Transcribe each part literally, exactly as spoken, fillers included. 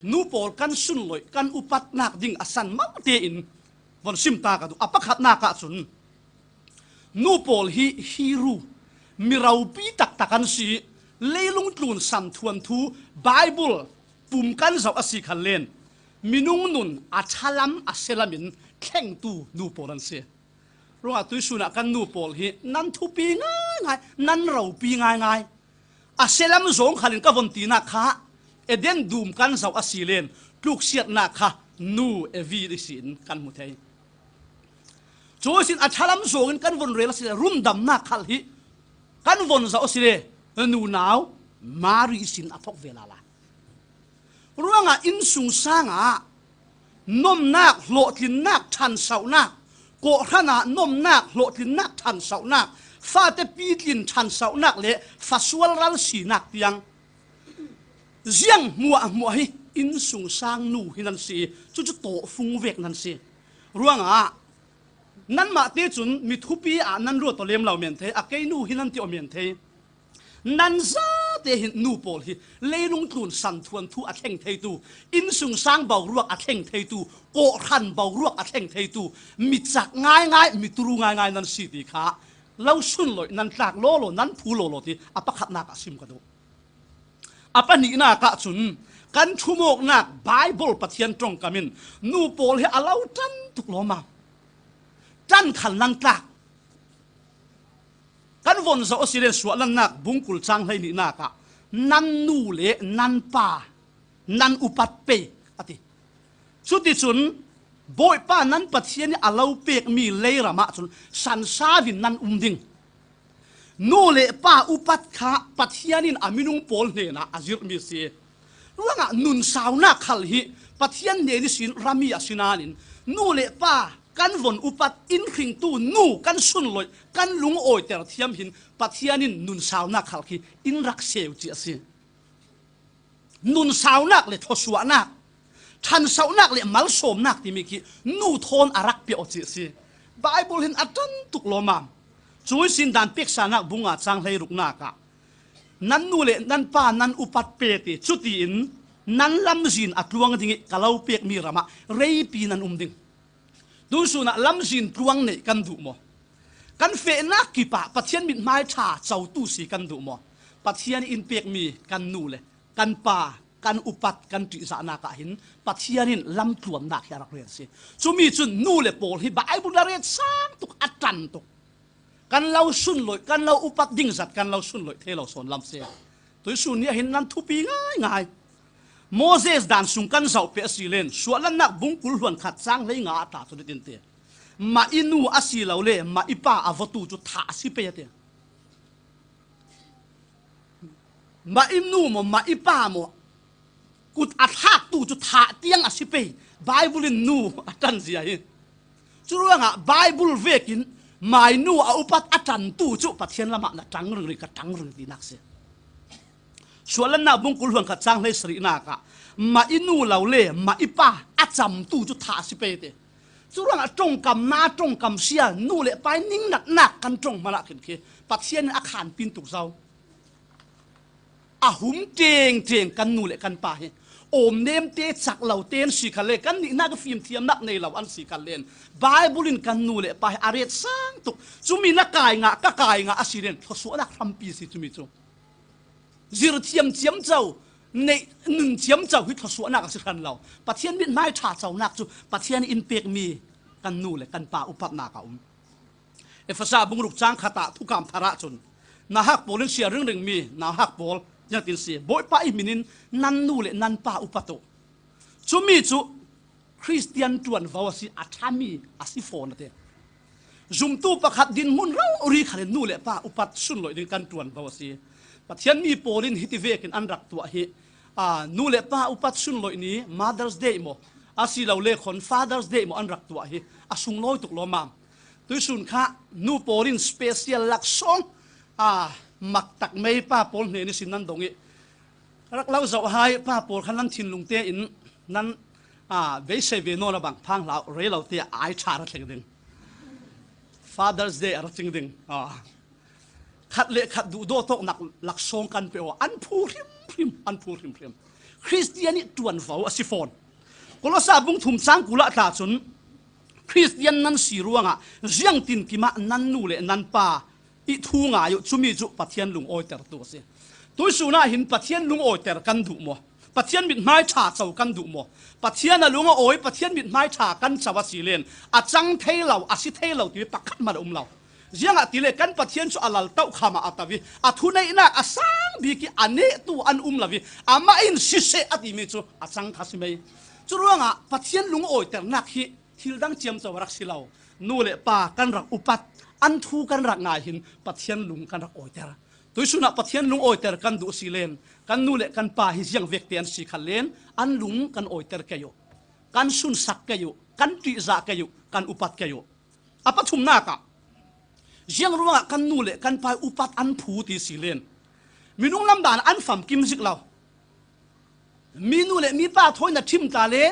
Nu pawl kan sunloih, kan upatnak ding a san maute in von sim ta ka duh. A pakhatnak ah cun nu pawl hi hero, mi ropi taktak an si. Leilung tlun san thuanthu Bible pum kan zoh a si khan len minung nun a ṭhalam a sialam in thlengtu nu pawl an si. Ruangah tuisun ah kan nu pawl hi nan thupi ngaingai, nan ropi ngaingai. A sialam zawng khalin ka von tinak kha Eden dum kan zoh a si len tluksiatnak kha nu Evi ihsin kan hmu thei. Cu ihsin a ṭhalam zawngin kan von rel a si le rundamnak khal hi kan von zoh a si le nunau Mari ihsin a thok ve lala. Ruangah innsungsang ah nomnak, hlawhtlinnak, ṭhansohnak, kawhhran ah nomnak, hlawhtlinnak, ṭhansohnak, fate pitlin ṭhansohnak le fasual ral sinak tiang ziang hmuahhmuah hi innsungsang nu hi nan si i, cucu tawhfung vek nan si. Ruangah nanmah te cun mi thupi ah nan ruat aw lem lo men thei, a kei nu hi nan ti aw men thei. Nan zate hin nu pawl hi leilung tlun san thuanthu a thleng theitu, innsungsang boruak a thleng theitu, kawhhran boruak a thleng theitu, mi cak ngaingai, mi turu ngaingai nan si ti kha lo sunloih, nan tlak lawlaw, nan phu lawlaw ti a pakhatnak ah sim ka duh. A pahnihnak ah cun kan ṭhumawknak Bible Pathian ṭongkam in nu pawl hi a lo ṭan tuk lawmam. Ṭan khal nan tlak. Kan von zoh a si len Suahlannak bungkul cang hleihnihnak ah nan nu le nan pa nan upat pei a ti. Cuticun Bawipa nan Pathian ih a lo pekmi leiram ah cun sansau in nan um ding. Nu le pa upat kha Pathian in a minung pawl hnenah a zirhmi a si. Ruangah nun saunak khal hi Pathian hnen ihsin rami a si nain nu le pa kan von upat, inn hringtu nu kan sunloih, kan lungawiter thiam hin Pathian in nun saunak khal khi in rak seu ci a si. Nun saunak le thluasuahnak, ṭhansohnak le malsawmnak timi khi nu thawn a rak piak aw ci a si. Bible hin a ṭan tuk lawmam. Cu ihsin dan peksanak bung nga cang hleiruknak ah nan nu le nan pa nan upat pe ti, cutiin nan lamzin a tluang ding ih ka lo pekmi ram ah reipi nan um ding. Tusun ah lamzin tluang neih kan duh maw? Kan fehnak kip ah Pathian mithmai ṭha cotu si kan duh maw? Pathian in pekmi kan nu le kan pa, kan upat, kan ṭihzahnak ah hin Pathian in lamtluamnak hi a rak rian si. Cumi cun nu le pawl hi Bible a retsang tuk, a ṭan tuk. Kan lo sunloih, kan lo upat ding zat kan lo sunloih thei lo sawn lam si. Tuisun ni ah hin nan thupi ngaingai. Moses dan sung kan zoh peh a si len Suahlannak bungkul hluan khat cang hlei nga a ta cu nitin ti. Mah i nu a si lo le mah i pa a vawtu cu thah a si pei a ti. Mah i nu maw, mah i pa maw, kut a thlaktu cu thah tiang a si pei. Bible in nu a ṭanzia hi. Curuangah Bible vekin mai nu a upat a ṭantu cu Pathian lamah na ṭang ringring, ka ṭang ring tinak si. Suahlannak bungkul hluan khat cang hleisarihnak ah mah i nu lo le mah i pa a camtu cu thah a si pei ti. Curuangah ṭongkam, na ṭongkam sia, nu le pa i ningnatnak kan ṭong hmanah khin khi Pathian in a khanpin tuk zo. A hum ṭengṭeng kan nu le kan pa hi awmnemte, cak lote an si kha le, kan nihnak fimthiamnak nei lo an si kha len Bible in kan nu le pa hi a retsang tuk. Cumi na kai ngah, ka kai ngah a si len thluasuahnak hrampi si cumi cu. Zir thiam ciamco, neih nun ciamco hi thluasuahnak a si hran lo. Pathian mithmai ṭha conak cu Pathian in pekmi kan nu le kan pa upatnak a um. Efesa bungruk cang khat ah thukam thar ah cun nauhak pawl in sia ringringmi nauhak pawl ziangtin si, Bawipa ih hmin in nan nu le nan pa upat uh. Cumi cu Khristian ṭuanvo a si, a ṭhami a si fawn a ti. Zumtu pakhat dinhmun rori khalin nu le pa upat sunloih ding kan ṭuanvo a si. Pathian mi pawl in hiti vekin an rak tuah hi. Aa, nu le pa upat sunloih ni Mother's Day maw, a si lo le khon Father's Day maw an rak tuah hi. A sunglawi tuk lawmam. Tuisun kha nu pawl in special laksawng, aa, maktak mei pa pawl hnen ihsin nan dong ih, rak lo zoh hai pa pawl kha nan thinlung tein nan, aa, beisei ve nawn a bang phang hlau, rei lo te ai ṭha ra thleng ding. Father's Day a ra cing ding. Aa. Khat le khat duhdawt awknak laksawng kan pe aw, an phu hrimhrim, an phu hrimhrim. Khristian ih ṭuanvo a si fawn. Kolosa bung thum chang kul ah tla cun Khristian nan si ruangah ziangtin kimah nan nu le nan pa ih thu ngai uh, cumi cu Pathian lungawitertu a si. Tuihsun ah hin Pathian lungawiter kan duh maw? Pathian mithmai ṭha co kan duh maw? Pathian a lung a awi, Pathian mithmai ṭha kan co a si len a cang thei lo, a si thei lo ti pakhat hmanh a um lo. Ziangahtile kan Pathian cu a lal tokham ah a to ih a thuneihnak a sang bik ih a nehtu an um lo ih amah in siseh a timi cu a cang kha si mei. Curuangah Pathian lungawiternak hi thil dang ciamco a rak si lo. Nu le pa kan rak upat, an thu kan rak ngai hin Pathian lung kan rak awiter. Tuihsun ah Pathian lungawiter kan duh si len kan nu le kan pa hi ziang vekte an si kha len an lung kan awiter kei uh, kan sunsak kei uh, kan ṭihzah kei uh, kan upat kei uh. A pathumnak ah, ziang ruangah kan nu le kan pa ih upat an phu ti si len minung lam dan an famkim zik lo. Mi nu le mi pa thawi na ṭhim ta le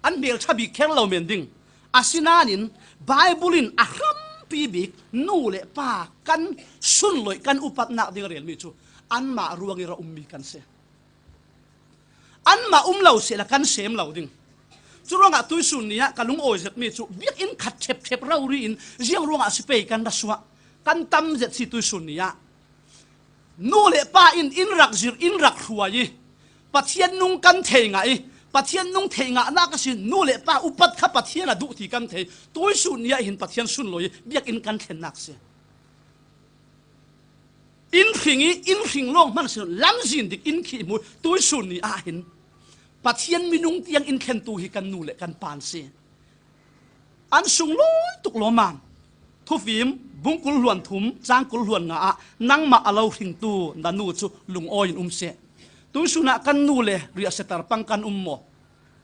an hmelṭha bik kher lo men ding. Asinain Baibal in a hrampi bik nu le pa kan sunloih kan upatnak ding relmi cu anmah ruang ih ra ummi kan si. Anmah um lo sehla kan sem lo ding. Curuangah tuihsun ni ah ka lungawi zetmi cu biakinn khat ṭhepṭhep rori in ziang ruangah si pei kan ra suah, kan tam zet si tuihsun ni ah. Nu le pa in in rak zir, in rak hruai ih Pathian nung kan thei ngah ih Pathian nung theih ngahnak a si. Nu le pa upat kha Pathian a duh ti kan thei. Tuihsun ni ah hin Pathian sunlawi ih biakinn kan thlennak si. In hring ih in hring lawng hman si lamzin dik in khih hmu. Tuihsun ni ah hin Pathian minung tiang in thlentu hi kan nu le kan pa an si. An sunglawi tuk lawmmam. Thufim bung kul hluan thum cang kul hluan nga ah, "Nangmah a lo hringtu na nu cu lungawi in um seh." Tuihsun ah kan nu le riahsiater pang kan um maw?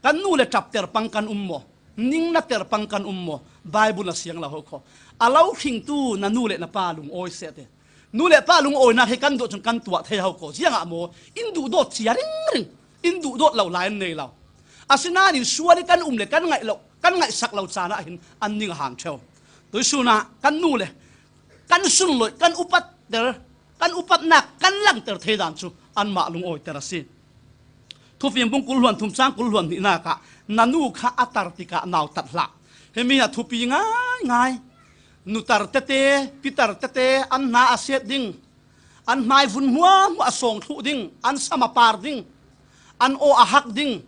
Kan nu le ṭapter pang kan um maw? Ningnater pang kan um maw? Baibal a siang lo ho kho. A lo hringtu na nu le na pa lungawi seh ti. Nu le pa lungawinak hi kan duh cun kan tuah thei ho ko. Ziangah maw? In duhdawt cia ringring. In duhdawt lo lai an nei lo. Asinain sual ih kan um le kan ngaih lo, kan ngaihsak lo caan ah hin an ning a hang ṭheu. Tuihsun ah kan nu le kan sunlawi, kan upatter, kan upatnak kan langter thei dan cu anmah lungawiter a si. Thufim bung kul hluan thum cang kul hluan hnihnak ah, "Na nu kha a tar tikah nautat hlah." Himi a thupi ngaingai. Nutar tete, pitar tete an hna a set ding, an hmai vun hmuahhmuah a sawng thluh ding, an sam a par ding, an aw a hak ding,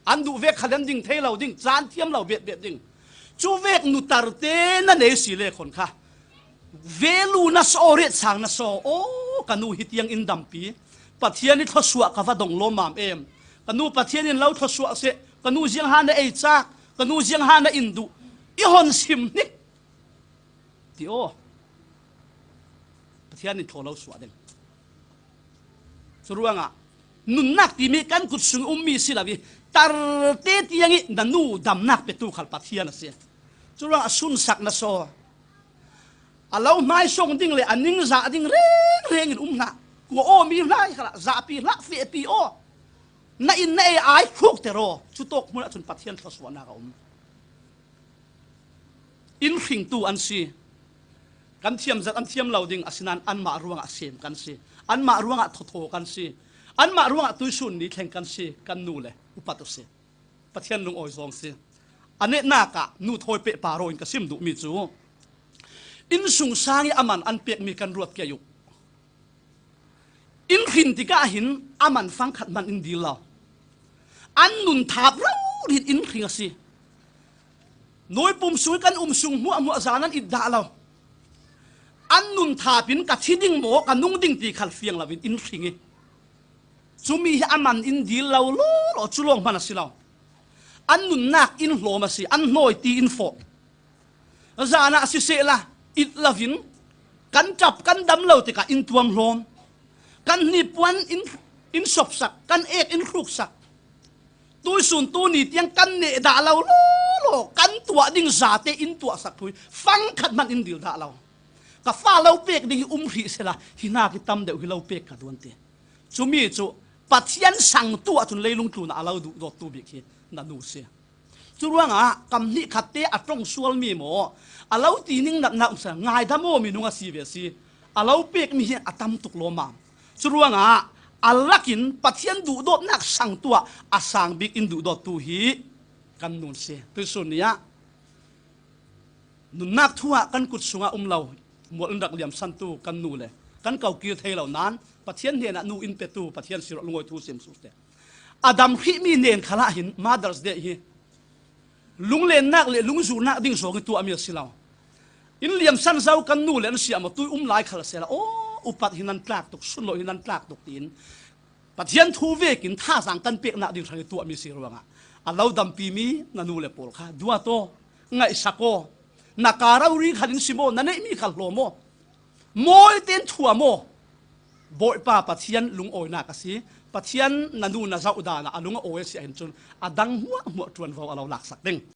an duh vek khal an ding thei lo ding, caan thiam lo betbet ding. Cu vek nutar te na nei si le khon kha velu na saw, retcang na saw, "Aw, ka nu hi tiang in dampi, Pathian ih thluasuah ka va dong lawmmam em. Ka nu Pathian in lo thluasuah seh, ka nu ziangha na ei cak, ka nu ziangha na in duh," i hon sim hnik ti aw. Pathian in thlaw lo suah ding. Curuangah nunnak timi kan kut sung ummi si lo ih tarte tiang ih na nu damnak petu khal Pathian a si. Curuangah sunsak na saw, a lo hmaisawng ding le a ningzah ding rengreng in um hlah. Kua aw mi hlah, zahpi hlah, fehpi aw. Na in na ei ai khukter aw. Cutawk hmun ahcun Pathian thluasuahnak a um. In hringtu an si. Kan thiam zat an thiam lo ding, asinain anmah ruangah sem kan si. Anmah ruangah thotho kan si. Anmah ruangah tuihsun ni thleng kan si. Kan nu le upat uh si. Pathian lungawi zong si. A nehnak ah nu thawi pehpar aw in ka sim duhmi cu, innsungsang ih a man an pekmi kan ruat kei uh. In hrin tikah hin a man fangkhat hmanh in dil lo. An nun thap rori in hring a si. Nawi pum sung ih kan um sung hmuahhmuah zan an it dah lo. An nun thap in ka thi ding maw, ka nung ding ti khal fiang lo in in hring ih, cumi hi a man in dil lo lawlaw cu lawng hman a si lo. An nunnak in hlawm a si, an hnawi ti in fawh. Zan ah sisehla it lo in kan ṭap kan dam lo tikah in tuam hlawm. Kan hnipuan in, in sopsak, kan ek in hruksak. Tuihsun tuni tiang kan neh dah lo lawlaw kan tuah ding zate in tuahsak thu hi fangkhat hmanh in dil dah lo. Ka fa lo pek ding hi um hrih sehla, hi hnak ih tam deuh hi lo pek ka duan ti. Cumi cu Pathian sangtu ahcun leilung tlun ah a lo duhdawttu bik hi na nu si. Curuangah kam hnih khatte a ṭong sualmi maw, a lo ti ning natnak um sehla, ngaidam aw, minung a si ve si. A lo pekmi hi a tam tuk lawmmam. Curuangah A lakin Pathian duhdawtnak sangtu ah a sang bik in duhdawttu hi kan nu si. Tuisun ni ah nunnak thu ah kan kut sungah um lo, mual in rak liamsantu kan nu le kan kokir thei lo nan Pathian hnenah nu in petu Pathian sirah lungawi thu sim suk te. A dam hrihmi nen khalah hin Mother's Day hi lunglennak le lungzulnak ding zawng i tuahmi a si lo. In liamsan zo kan nu le an siam aw, tui um lai khal sela, aw, upat hi nan tlak tuk, sunloh hi nan tlak tuk tiin Pathian thu vekin thazaang kan peknak ding hrang i tuahmi si ruangah a lo dampimi na nu le pawl kha duat aw, ngaihsak aw, na ka rori khan in sim aw, na neihmi khal hlawm aw, mawi tein thuam aw. Bawipa Pathian lungawinak a si. Pathian na nu na zoh dan ah a lung a awi a si ahhin cun a dang hmuahhmuah ṭuanvo a lo laksak ding.